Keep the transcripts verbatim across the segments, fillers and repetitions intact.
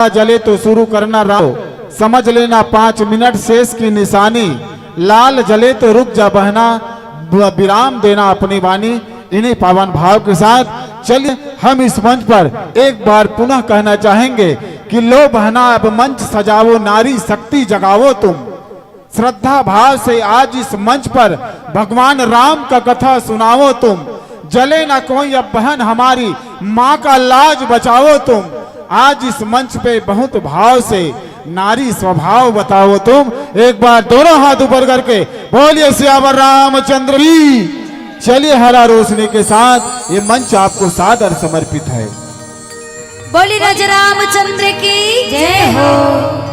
जले तो शुरू करना राव, समझ लेना पाँच मिनट शेष की निशानी। लाल जले तो रुक जा बहना, ब-, विराम देना अपनी वाणी। इन्हीं पावन भाव के साथ चलिए हम इस मंच पर एक बार पुनः कहना चाहेंगे कि लो बहना अब मंच सजाओ, नारी शक्ति जगाओ तुम। श्रद्धा भाव से आज इस मंच पर भगवान राम का कथा सुनाओ तुम। जले ना कोई अब बहन हमारी, माँ का लाज बचाओ तुम। आज इस मंच पे बहुत भाव से नारी स्वभाव बताओ तुम। एक बार दोनों हाथ ऊपर करके बोलिए सियावर रामचंद्र की। चलिए हरा रोशनी के साथ ये मंच आपको सादर समर्पित है। बोली राजा रामचंद्र की जय हो।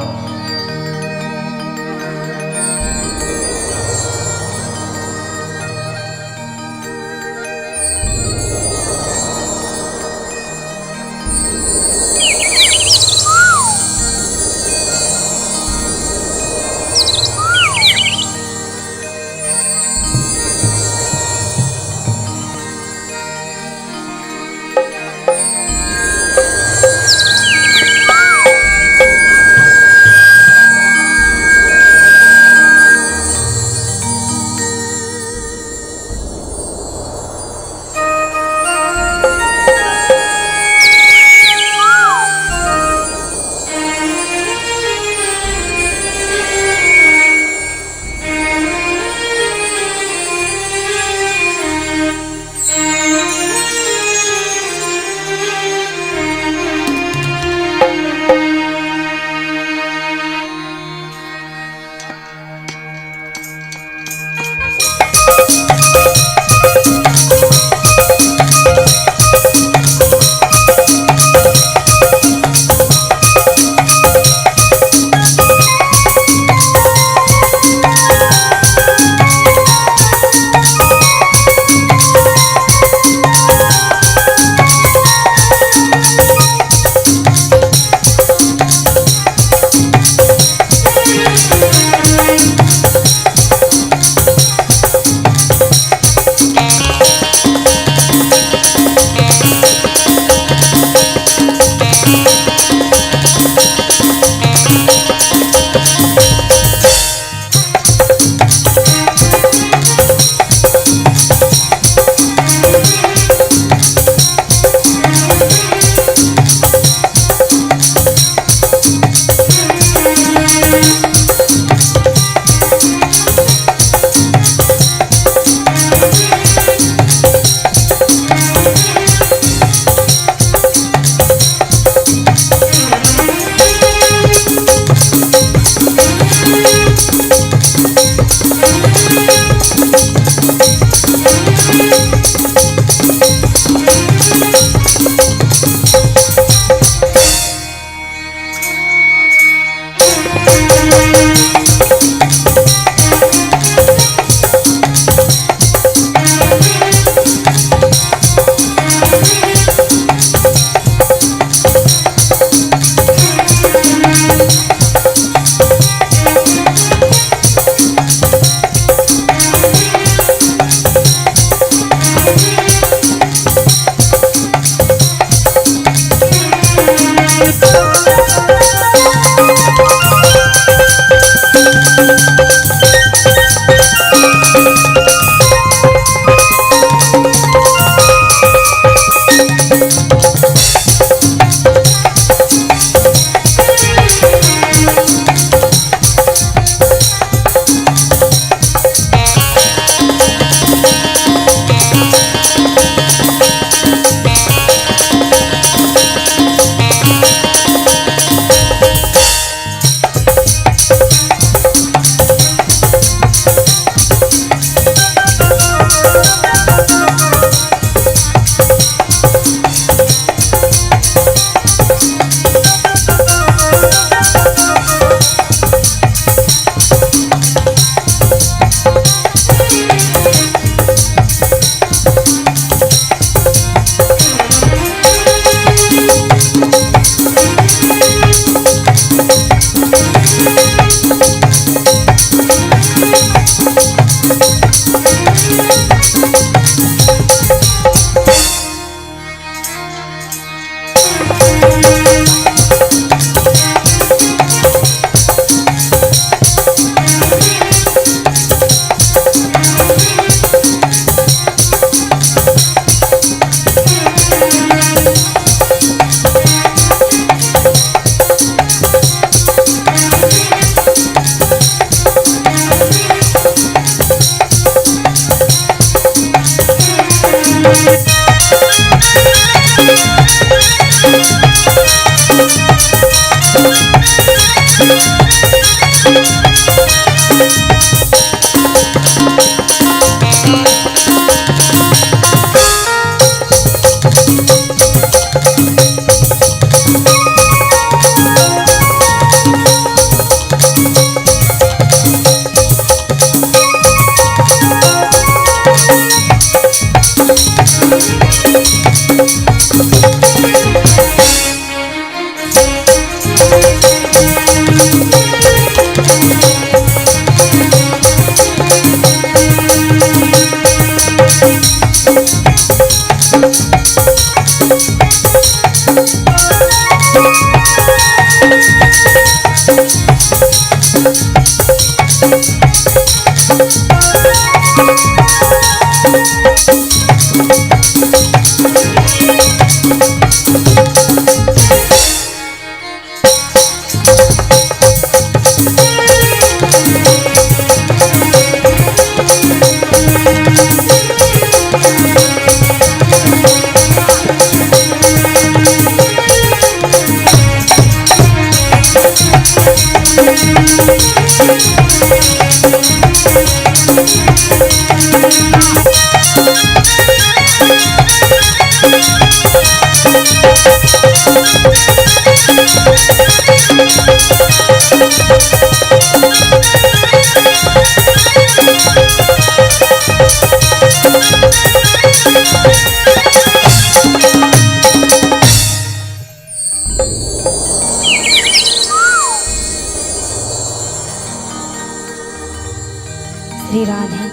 श्री राधे।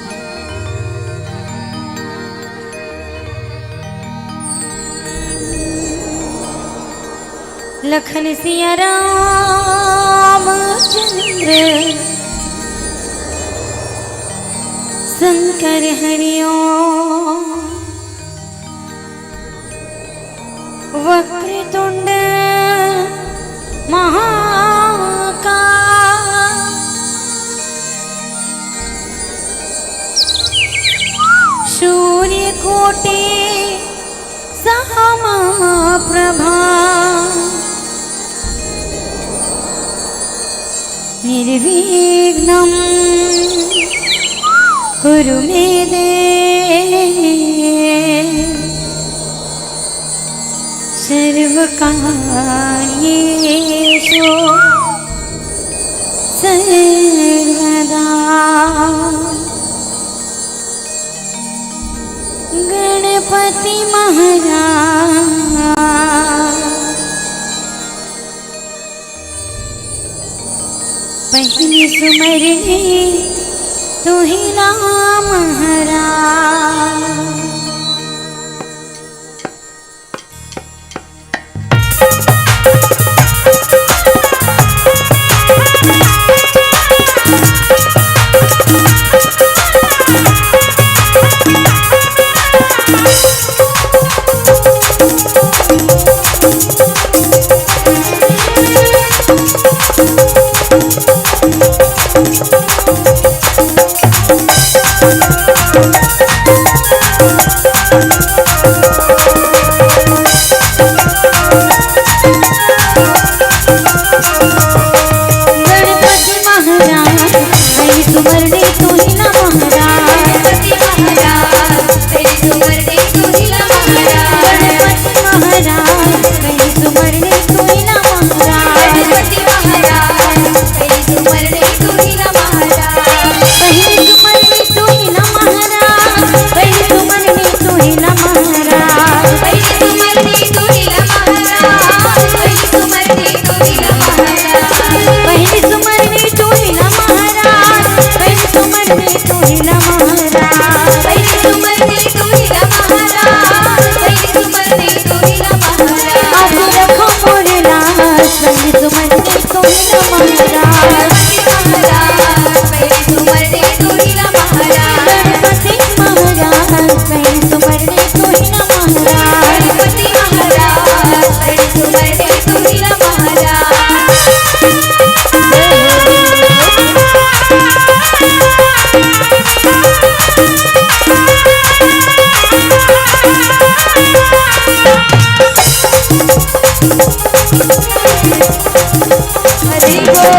लखन सिया राम चंद्र शंकर हरिओ। वक्रतुंड महाकाय, सूर्यकोटि समप्रभा। निर्विघ्नं कुरु मे देव सर्वकार्येषु सर्वदा। गणपति महाराज पहिली सुमरनी तुहिला महाराज। गणपति महाराज, पहिली सुमरनी तुहिला महाराज। गणपति महाराज, पहिली सुमरनी तुहिला महाराज। गणपति महाराज, पहिली सुमरनी तुहिला महाराज। गणपति महाराज, पहिली सुमरनी तुहिला महाराज। पहिली सुमरनी तुहिला महाराज। पहिली सुमरनी तुहिला महाराज। पहिली सुमरनी तुहिला महाराज। पहिली सुमरनी तुहिला महाराज। पहिली सुमरनी तुहिला महाराज। पहिली सुमरनी तुहिला महाराज। पहिली सुमरनी तुहिला महाराज। पहिली सुमरनी तुहिला महाराज। आसु रखो मोरे लाज, पहिली सुमरनी तुहिला महाराज। गणपति महाराज, पहिली सुमरनी तुहिला महाराज। गणपति महाराज, पहिली सुमरनी तुहिला महाराज। गणपति महाराज, पहिली सुमरनी तुहिला महाराज। हरि बोल।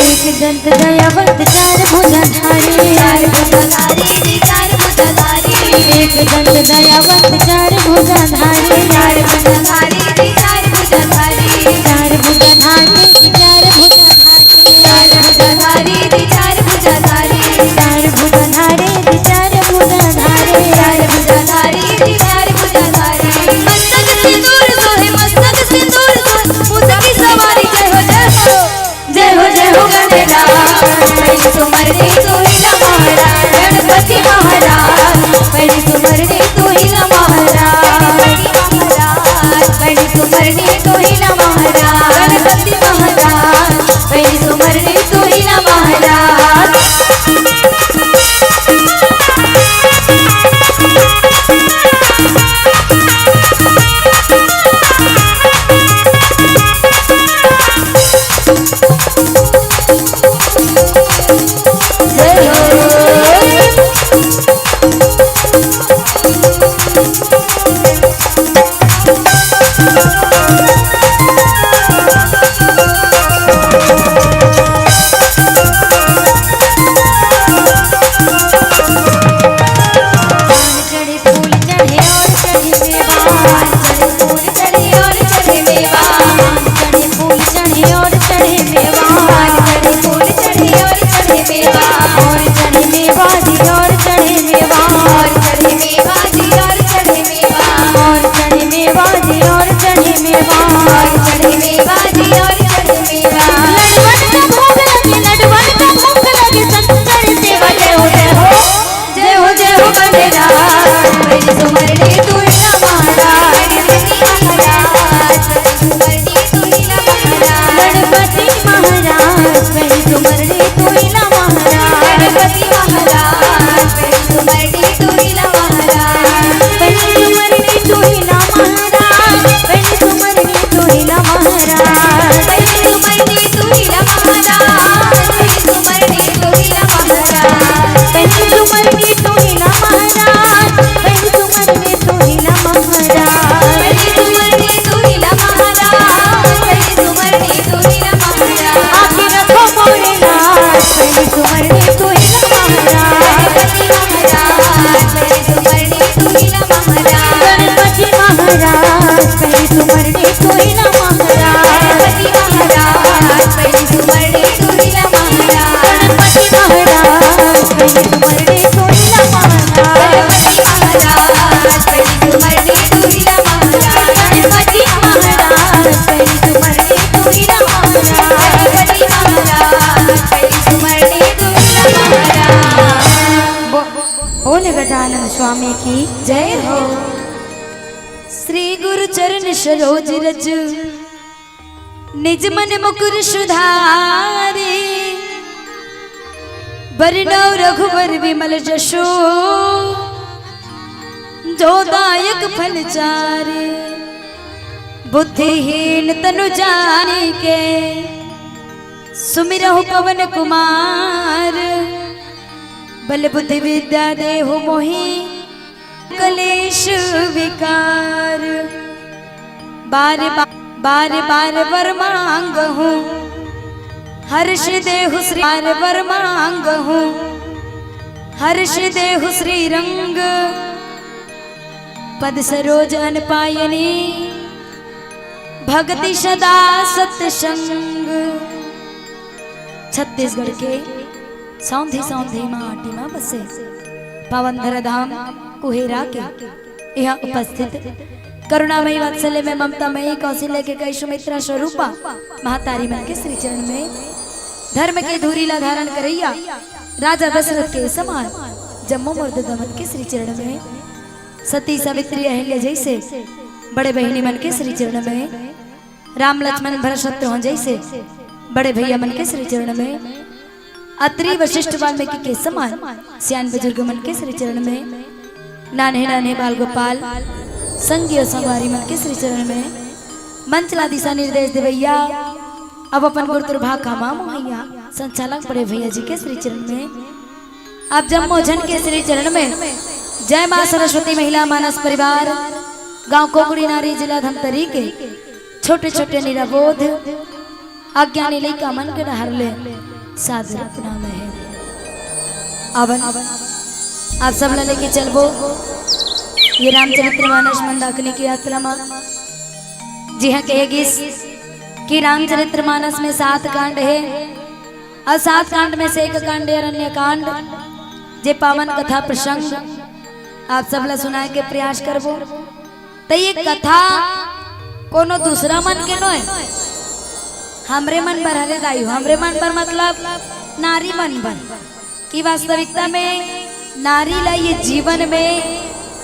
एक दंत दयावंत चार भुजाधारी। चार भुजाधारी रे, चार भुजाधारी। एक दंत दयावंत चार भुजाधारी। चार भुजाधारी रे, चार भुजाधारी। चार भुजाधारी रे, चार भुजाधारी। चार भुजाधारी रे, चार भुजाधारी। चार भुजाधारी रे, चार भुजाधारी। चार भुजाधारी रे, चार भुजाधारी। मस्तक सिंदूर सोहे, मस्तक सिंदूर सोहे। मूसकी सवारी जय हो, जय हो। जय हो, जय हो गणराज, पहिली सुमरनी तुहिला महाराज। गणपति महाराज, पहिली सुमरनी तुहिला महाराज। गणपति महाराज, पहिली सुमरनी तुहिला महाराज। गणपति महाराज, पहिली सुमरनी तुहिला महाराज। श्री गुरु चरण सरोज रज, निज मन मुकुर सुधारी। बरनउँ रघुबर विमल जसु, जो दायक फल चारी। बुद्धिहीन तनु जानिके, सुमिरहु पवन कुमार। बल बुद्धि विद्या देहु मोहि, कलेश विकार। बार बा-, बार बार वर मांगहु, हर्ष देहु श्री, बार वर मांगहु, हर्ष देहु श्री रंग। पद सरोज अनपायनी, भगति सदा सत्संग। छत्तीसगढ़ के सौंधी सौंधी माटी मा बसे पावन धराधाम कुहेरा के यहाँ उपस्थित करुणामयी वात्सल्य में ममता मयी कौशल्या के कई सुमित्रा स्वरूपा महतारी मन के श्री चरण में धर्म के धूरी ला धारण करैया राजा दशरथ के समान जम्मो मर्द दमन के श्री चरण में सती सावित्री अहिल्या जैसे बड़े बहिनी मन के श्री चरण में राम लक्ष्मण भरत शत्रुघ्न जैसे बड़े भैया मन के श्री चरण में अत्रि वशिष्ठ वाल्मीकि के समान सियान बुजुर्ग मन के श्री चरण में नान्हे नान्हे बाल गोपाल संगी और संगवारी मन के श्री चरण में मंच ला दिशा निर्देश देवैया अब अपन गुरु दुर्भाग का माँ मोहैया संचालक बड़े भैया जी के श्री चरण में आप जम्मो झन के श्री चरण में जय माँ सरस्वती महिला मानस परिवार गांव कोकड़ी नारी जिला धमतरी के छोटे छोटे निराबोध अज्ञानी लइका मन के डहर ले सादर प्रणाम हे। अवन आप सब ला लेके चलबो ये रामचरित्र मानस मंदाकिनी की यात्रा मा। जिहाँ कहे गिस कि रामचरित्र मानस में सात कांड हे और सात कांड में से एक कांड हे अरण्य कांड, जे पावन कथा प्रसंग आप सब ला सुनाए के प्रयास करबो। त ये कथा कोनो दूसरा मन के नोय, हमरे मन बर हरे दाई हो, हमरे मन बर मतलब नारी मन बर, कि वास्तविकता में नारी ला ये जीवन में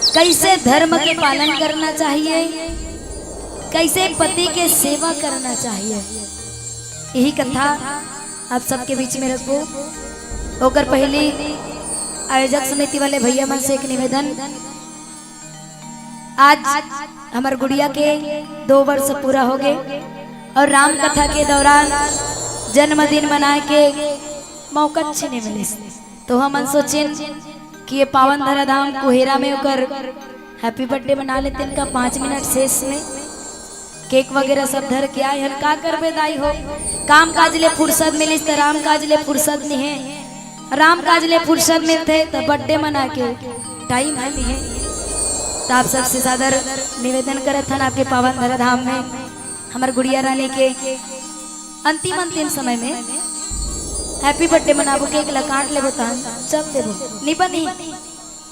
कैसे धर्म के पालन करना चाहिए, कैसे पति के सेवा करना चाहिए, यही कथा आप सबके बीच में रखबो। ओकर पहली आयोजक समिति वाले भैया मन से एक निवेदन, आज हमर गुड़िया के दो वर्ष पूरा हो गए और राम कथा के दौरान जन्मदिन मनाए के मौका अच्छे नहीं मिले, तो हमन सोचिन कि ये पावन धराधाम कुहेरा में ओकर हैप्पी बर्थडे मना लेतेन का पाँच मिनट शेष में। केक वगैरह सब धर के आए हन। का करबे दाई हो, काम काज ले फुर्सत मिलिस त राम काज ले फुर्सत नहीं है, राम काज ले फुर्सत मिलथे त बर्थडे मना के टाइम है नहीं है। त आप सबसे सादर निवेदन करत हन आपके पावन धराधाम में हमर गुड़िया रानी के अंतिम अंतिम समय में हैप्पी बर्थडे मनाबो, केक ला काट लेबो तहन चल देबो निबनी।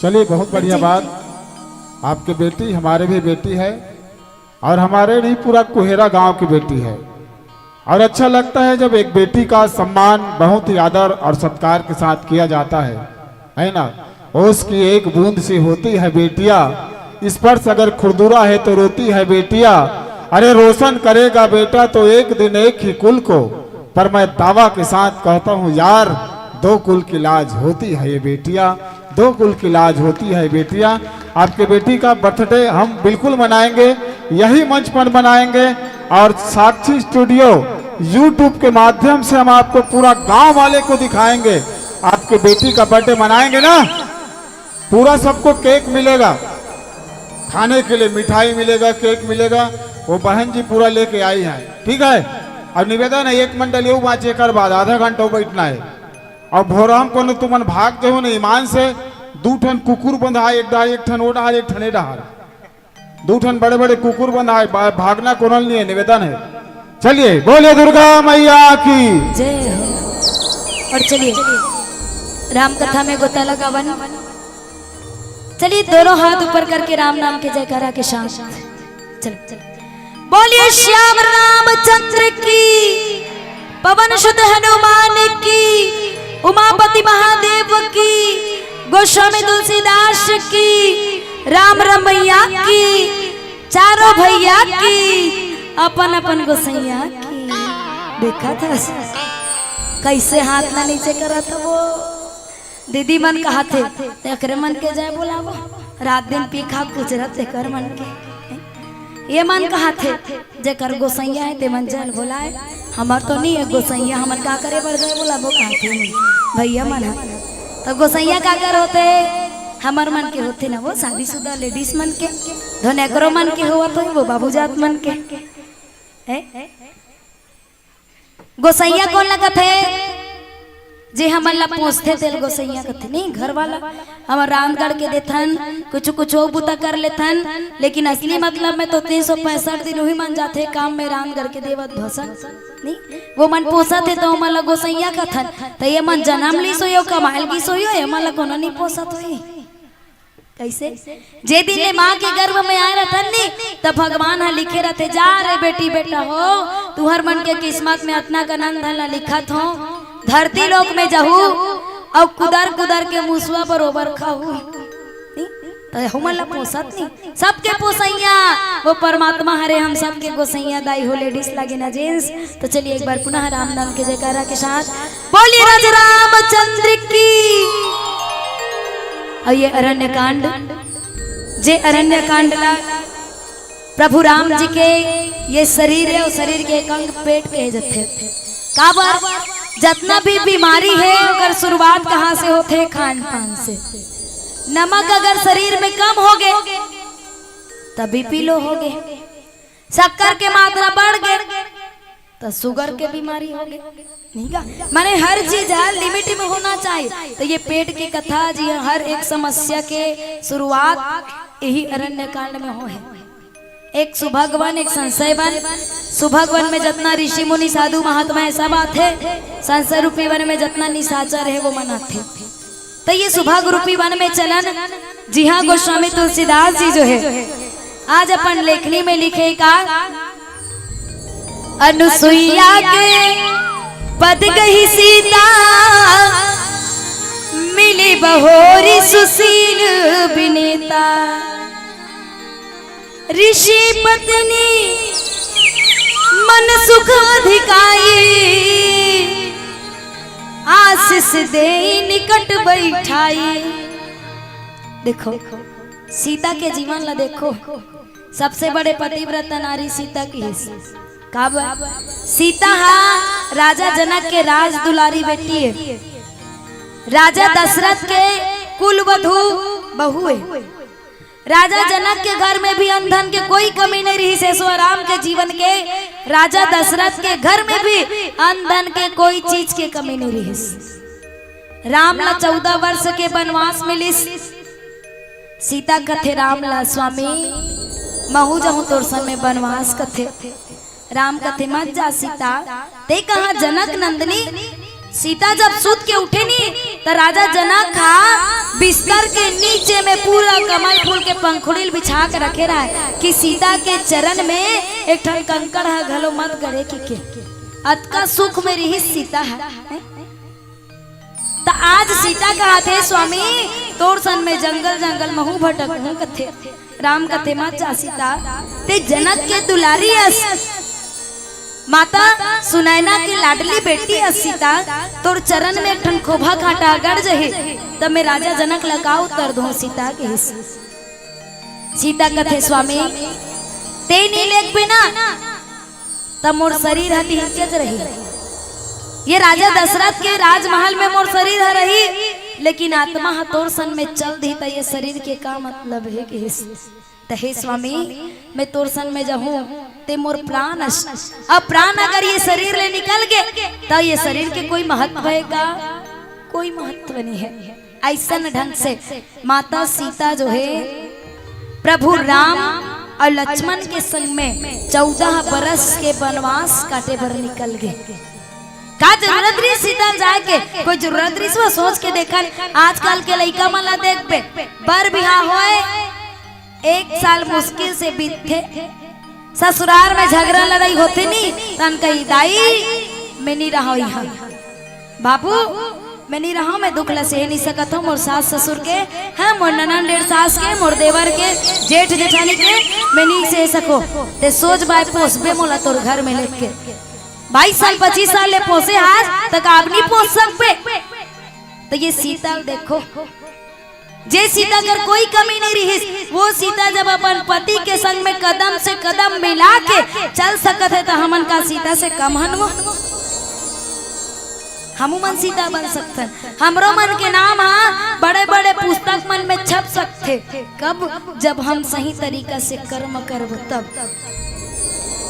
चलिए, बहुत बढ़िया बात। आपकी बेटी हमारे भी बेटी है और हमारे नहीं, पूरा कुहेरा गांव की बेटी है। और अच्छा लगता है जब एक बेटी का सम्मान बहुत ही आदर और सत्कार के साथ किया जाता है, है ना? ओस की एक बूंद सी होती है बेटिया, स्पर्श अगर खुरदुरा है तो रोती है बेटिया। अरे रोशन करेगा बेटा तो एक दिन एक ही कुल को, पर मैं दावा के साथ कहता हूँ यार, दो कुल की लाज होती है ये बेटिया, दो कुल की लाज होती है बेटिया। आपके बेटी का बर्थडे हम बिल्कुल मनाएंगे, यही मंच पर मनाएंगे और साक्षी स्टूडियो YouTube के माध्यम से हम आपको पूरा गांव वाले को दिखाएंगे। आपके बेटी का बर्थडे मनाएंगे ना, पूरा सबको केक मिलेगा, खाने के लिए मिठाई मिलेगा, केक मिलेगा, वो बहन जी पूरा लेके आई है, ठीक है। और निवेदन है, एक मंडल ये बाँचे कर बाद आधा घंटा बैठना है। और भोराम कोनो तुमन भाग जाहू न ईमान से, दू ठन कुकुर बंधा, एक डहार एक ठन ओ डहार एक ठन ए डहार, दू ठन बड़े बड़े कुकुर बंधा है, भागना कोनो नहीं है, निवेदन है। चलिए बोलिए दुर्गा मैया की। जय हो। और चलिए राम कथा में गोता लगावन। चलिए दोनों हाथ ऊपर करके राम नाम के जयकारा के साथ चल चल बोलिए श्याम रामचंद्र की, पवन सुत हनुमान की, उमापति महादेव की, गोस्वामी तुलसीदास की, राम रमैया की। चारों भैया की, अपन अपन गोसैया की। देखा था कइसे हाथ ला नीचे करत हे वो। दीदी मन कहाथे, "तेकरे मन के जय बोलाबो।" रात दिन पी खा गुजरत तेकर मन के। ये मन कहाथे, "जेकर गोसैया हे ते मन जय बोलाय।" हमर तो नइ हे गोसैया, हमन का करे बर जय बोलाबो कहाथे मन। भैया मन ह। त गोसैया काकर होथे? हमर मन के होथे ना वो, शादीशुदा लेडीज मन के। धन एकरो मन के होवत होही वो बाबू जात मन के। हैं? गोसैया कोन ला कथे? जे हमन ला पोसथे तेल गोसैया कथे। नहीं, घर वाला हमन रांध गढ़ के देथन, कुछु कुछु अउ बुता कर लेथन, लेकिन असली मतलब में तो तीन सौ पैंसठ दिन उही मन जाथे काम में, रांध गढ़ के देवत भसन। नहीं, वो मन पोसत हे त ओमन ला गोसैया कथन। त ये मन जनम लिस होही, कमाय ल गिस होही, ये मन ला कोनो नइ पोसत होही। कइसे? जे दिन ले माँ के गर्भ में आय रथन नी, त भगवान ह लिखे रथे, "जा रे बेटी बेटा हो, तुहर मन के किस्मत में अतना कन धन ला लिखत हों, धरती लोक में जाहू अउ कुदर कुदर के मुसवा बरोबर खाहू।" नहीं? त हमन ला पोसत नहीं, सबके पोसैया वो परमात्मा हरे, हम सबके गोसैया दाई हो, लेडीज लागे ना जेंट्स। तो चलिए एक बार पुनः राम नाम के जयकारा के साथ बोलिए राजा रामचंद्र की। अउ ये अरण्य कांड, जे अरण्य कांड ला प्रभु राम जी के ये शरीर हे, अउ शरीर के एक अंग पेट कहे जाथे। काबर? जतना भी बीमारी हे, ओकर शुरुआत कहाँ से होथे? खान पान से। नमक अगर शरीर में कम होगे, त बीपी लो होगे, शक्कर के मात्रा बढ़ गे, त शुगर के बीमारी होगे। नहीं का? माने हर चीज ह लिमिट में होना चाहिए। त ये पेट के कथा जी, हर एक समस्या के शुरुआत यही अरण्य कांड में होहे। एक सुभग वन, एक संशय वन। सुभग वन में जतना ऋषि मुनि साधु महात्मा हे, सब आथे। संशय रूपी वन में जतना निशाचर हे, वो मन आथे। त ये सुभग रूपी वन में चलन, जिहाँ गोस्वामी तुलसीदास जी जो हे, आज अपन लेखनी में लिखे का, अनुसुईया के पद गही सीता, मिली बहोरी सुशील बिनीता। ऋषि पत्नी मन सुख अधिकाई, आशीष देई निकट बैठाई। देखो, सीता के जीवन ला देखो, सबसे बड़े पतिव्रता नारी सीता कहिस। काबर? सीता हा राजा जनक के राज दुलारी बेटी हे, राजा दशरथ के कुलवधु बहू हे। राजा जनक के घर में भी अन्न धन के कोई कमी नहीं रहिस, ऐसो राम के जीवन के, राजा दशरथ के घर में भी अन्न धन के कोई चीज के कमी नहीं रहिस। राम ला चौदह वर्ष के बनवास मिलिस। सीता कथे राम ला, "स्वामी, महू जाहूं तोर संग में बनवास," कथे। राम कथे, "मत जा सीता।" ते कहा जनक नंदनी, सीता जब सुत के उठे नी, त राजा जनक हा बिस्तर के नीचे में पूरा कमल फूल के पंखुड़ी ल बिछा के रखे रहय कि सीता के चरण में एक ठन कंकड़ हा घलो मत गड़े कहिके। अतका सुख में रिहिस सीता हा। त आज सीता कहाथे, "स्वामी, तोर संग में जंगल जंगल महू भटकहूं," कथे। राम कथे, "मत जा सीता, ते जनक के दुलारी अस, माता सुनैना के लाडली बेटी अस सीता, तोर चरण में एक ठन खोभा कांटा गड़ जही, त मैं राजा जनक ला का उत्तर दूं सीता," कहिस। सीता कथे, "स्वामी, ते नी लेगबे ना, त मोर शरीर ह तिहिंचेच रही। ये राजा दशरथ के राजमहल में मोर शरीर ह रही, लेकिन आत्मा ह तोर संग में चल दिही, त ये शरीर के का मतलब हे?" कहिस। "त हे स्वामी, मैं तोर संग में जाहूं, ते मोर प्राण अस। अब प्राण अगर ये शरीर ले निकल गे, त ये शरीर के कोई महत्व हे का? कोई महत्व नहीं हे।" अइसन ढंग से माता सीता जो हे, प्रभु राम अउ लक्ष्मण के संग में चौदह बरस के बनवास काटे बर निकल गे। का जरूरत रहिस सीता जाए के? कोई जरूरत रहिस? वो सोच के देखन, आजकल के लइका मन ला देखबे, बर बिहाव होय, एक साल मुश्किल से बीतथे, ससुरार में झगरा लड़ाई होथे नी, तहन कही, "दाई, मैं नी रहव इहाँ, बाबू, मैं नहीं रहा, मैं दुख ला सहे नहीं सकत हूँ। मोर सास ससुर के, हाँ, मोर ननंद डेढ़ सास के, मोर देवर के, जेठ जेठानी के, मैं नहीं सहे सको। ते सोच बाय पोसबे मोला तोर घर में लेके। बाईस साल, पच्चीस साल ले पोसे हास, त का अब नहीं पोस सकबे? तो ये सीता देखो, जे सीता कर कोई कमी नहीं रहिस, वो सीता जब अपन पति के संग में कदम से कदम मिला के चल सकत हे, त हमन का सीता से कम हन वो? हमू मन सीता बन सकथन। हमरो मन के नाम हा बड़े-बड़े पुस्तक मन में छप सकथे। कब? जब हम सही तरीका से कर्म करब तब।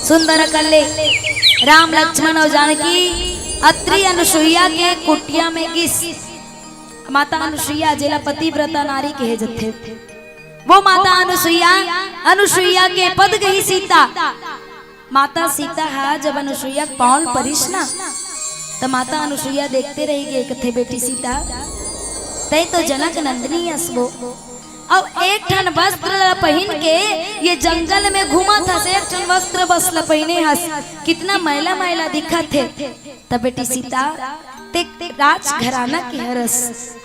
सुंदर अकल्ले राम लक्ष्मण अउ जानकी अत्रि अनुसुईया के कुटिया में गिस। माता अनुसुईया, जेला पतिव्रता नारी कहे जथे, वो माता अनुसुईया, अनुसुईया के पद गही सीता। माता सीता हा जब अनुसुईया के पाँव ल परिस ना, त माता अनुसुईया देखते रहि गे, कथे, "बेटी सीता, तैं तो जनक नंदिनी अस वो, अउ एक ठन वस्त्र ला पहिन के ये जंगल में घूमत हस, एक ठन वस्त्र बस ला पहिने हस, कितना मैला मैला दिखत हे।" त बेटी सीता, ते राजघराना के हरस,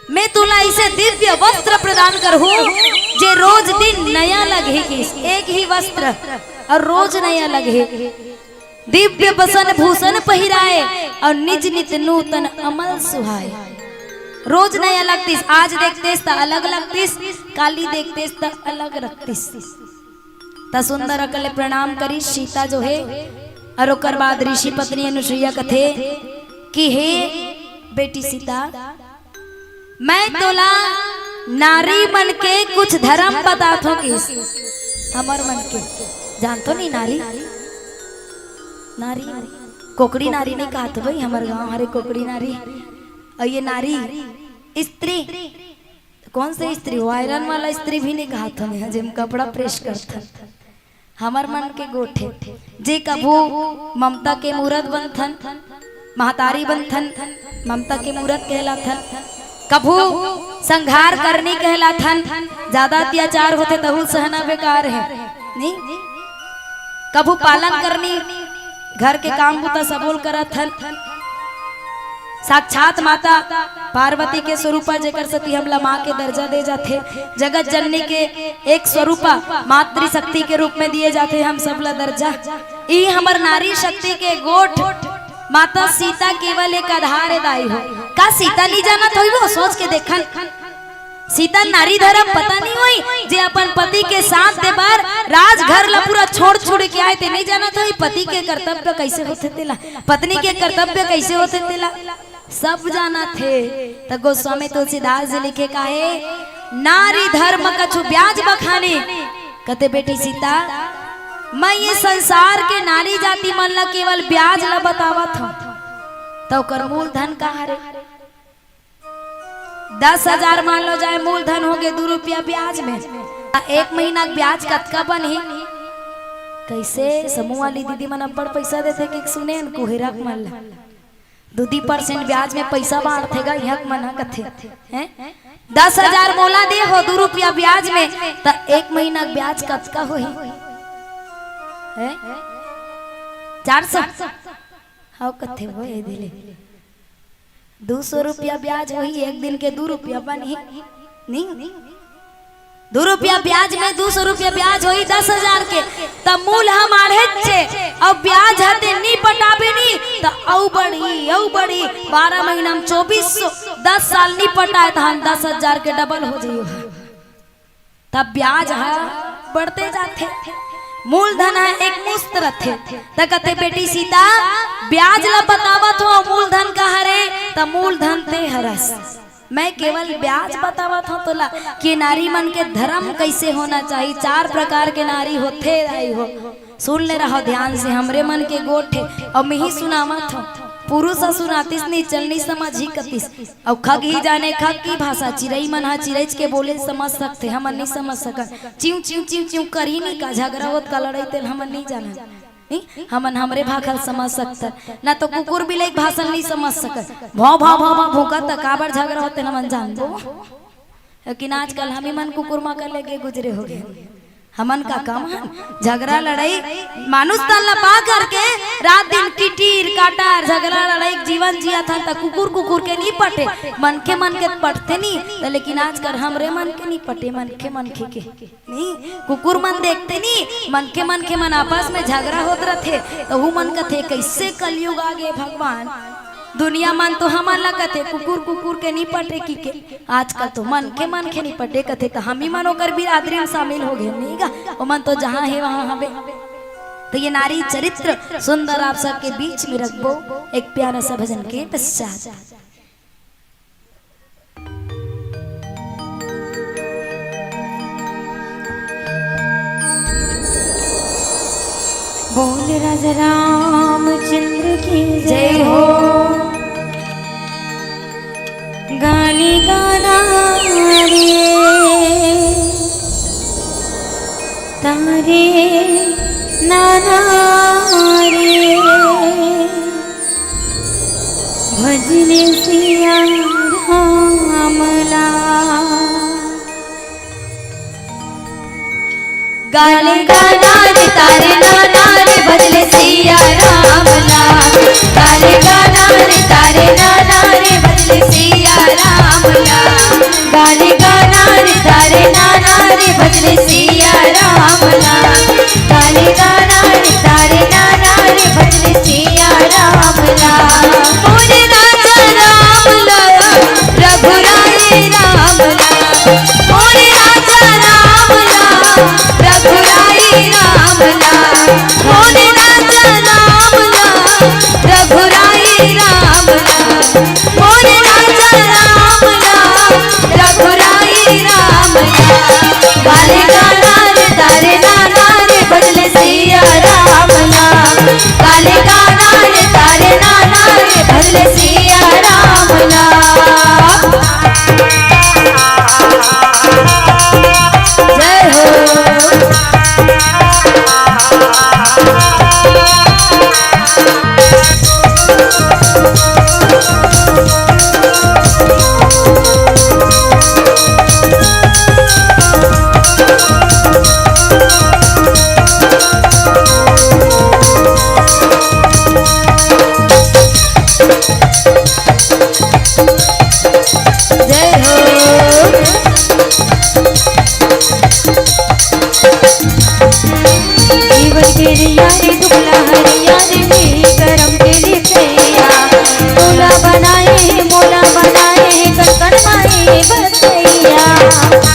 मैं तोला ऐसे दिव्य वस्त्र प्रदान करहूं, जे रोज दिन नया लगही। किस एक ही वस्त्र अउ रोज नया लगही। दिव्य बसन भूषण पहिराए अउ निज नित नूतन अमल सुहाए। रोज नया लगतिस, आज देखतेस त अलग लगतिस, काली देखतेस त अलग लगतिस। त सुंदर अकल्ले प्रणाम करिस सीता जो हे, अउ ओकर बाद ऋषि पत्नी अनुसुईया कथे कि हे बेटी सीता, मैं तोला नारी मन के कुछ धरम बताथों किस। हमर मन के जानथो नहीं नारी, नारी, कोकड़ी नारी नहीं कहत भाई, हमर गांव हरे कोकड़ी नारी। अउ ये नारी स्त्री, कौन से स्त्री हो? आयरन वाला स्त्री भी नहीं कहत हन, जेम कपड़ा प्रेस करथन। हमर मन के गोठ हे, जे कभू ममता के मूरत बनथन, महतारी बनथन, ममता के मूरत कहलाथन, कभू संघार करनी कहलाथन। ज्यादा अत्याचार होथे तहू सहना बेकार हे, नहीं? कभू पालन करनी, घर के काम बूता सबोल करत हन। साक्षात माता पार्वती के स्वरूपा, जेकर सेती हमला माँ के दर्जा दे जाथे। जगत जननी के एक स्वरूपा, मातृशक्ति के रूप में दिए जाथे हम सब ला दर्जा। ई हमर नारी शक्ति के गोठ माता सीता केवल एक आधार हे दाई हो। का सीता नहीं जानत होई वो? सोच के देखन। सीता नारी धरम पता नहीं होई, जे अपन पति के साथ दे बर राजघर ला पूरा छोड़ छुड़ के आए, ते नहीं जानत होई पति के कर्तव्य कैसे होथे तेला, पत्नी के कर्तव्य कैसे होथे तेला, सब जानत हे। त गोस्वामी तुलसीदास जी लिखे काहे, नारी धरम कछु ब्याज बखानी। कथे बेटी सीता, मैं ये संसार के नारी जाति मन ला केवल ब्याज ला बतावत हूँ, त ओकर मूलधन का हरे? दस हजार मान लो जाए मूलधन होगे दू रुपया ब्याज में, त एक महीना के ब्याज कतका बनही? कैसे समूह वाली दीदी मन अब्बड़ पैसा देथे कि सुने हन कुहेरा के मन ला, दू दी परसेंट ब्याज में पैसा बांटथे गा इहाँ के मन ह कथे, हैं? दस हजार मोला दे हो दू रुपया ब्याज में, त एक महीना के ब्याज कतका होही? हैं? चार सौ? हव कथे वो ए दिले। दू सौ रुपया ब्याज होही, एक दिन के दू रुपया बनही, नहीं? दू रुपया ब्याज में दू सौ रुपया ब्याज होही दस हजार के, त मूल ह माढ़ेच हे, अउ ब्याज ह ते नी पटाबे नी, त अउ बढ़ही, अउ बढ़ही। बारह महीना में चौबीस सौ, दस साल नी पटाए, त हम दस हजार के डबल हो जाही। तब ब्याज ह बढ़ते जाथे, मूलधन ह एक मुस्त रथे। त कथे, "बेटी सीता, ब्याज ला बतावत हो, मूलधन का हरे?" त मूलधन ते हरस। मैं केवल ब्याज बतावत हूँ तोला कि नारी मन के धर्म कैसे होना चाहिए। चार प्रकार के नारी होथे, दाई हो, सुन ले रहो ध्यान से, हमरे मन के गोठ हे। अउ मिही सुनावत हूँ, पुरुष ह सुनातिस नी चलनी समझही कतिस। अउ खग ही जाने खग की भाषा, चिरई मन ह चिरईच के बोले समझ सकथे, हमन नहीं समझ सकन। चिंव चिंव चिंव चिंव करही नहीं का, झगड़ा होत का लड़ई तेल हमन नहीं जानन। नहीं, हमन हमरे भाखा ल समझ सकथन, ना तो कुकुर बिलई के भाषा ल नहीं समझ सकन। भौं भौं भौं भौं भूंकत त काबर झगड़ा होथे हमन जानबो। लेकिन आजकल हमी मन कुकुर मा कर लेके गुजरे हो गए। हमन का काम हन झगरा लड़ई, मानुष तन ला पा करके रात दिन किटीर काटार झगरा लड़ई के जीवन जियत हन, त कुकुर कुकुर के नी पटे, मनखे मन के पटथे नी। त लेकिन आजकल हमरे मन के नी पटे, मनखे मनखे के नी, कुकुर मन देखथे नी, मनखे मनखे मन आपस में झगरा होत रथे, त उहू मन कथे, "कइसे कलयुग आ गे भगवान, दुनिया मन तो हमन ला कथे कुकुर कुकुर के नी पटे" कहिके। आजकल तो मनखे मनखे नी पटे कथे, त हमी मन ओकर बिरादरी में शामिल हो गे नी गा, ओमन तो जहाँ हे वहाँ हवे। तो ये नारी चरित्र सुंदर आप सबके बीच में रखबो एक प्यारा सा भजन के पश्चात। बोल राजा रामचंद्र की जय हो। गाली गाना रे, तारे नाना रे, भजले सिया राम ला। गाले गाना रे तारे नाना रे, भजले सिया राम ला। गाले गाना रे तारे नाना रे, भजले सिया राम ला। गाले गाना रे तारे नाना रे, भजले सिया राम ला। गाले गाना रे तारे नाना रे, भजले सिया राम ला। मोरे राजा राम ला, रघुराई राम ला। मोरे राजा राम ला, रघुराई राम ला। मोरे राजा राम ला, रघुराई राम ला। मोरे राजा राम ला, रघुराई राम ला। गाले गाना रे तारे नाना रे, भजले सिया राम ला। गाले गाना रे तारे नाना रे, भजले सिया राम ला। जय हो।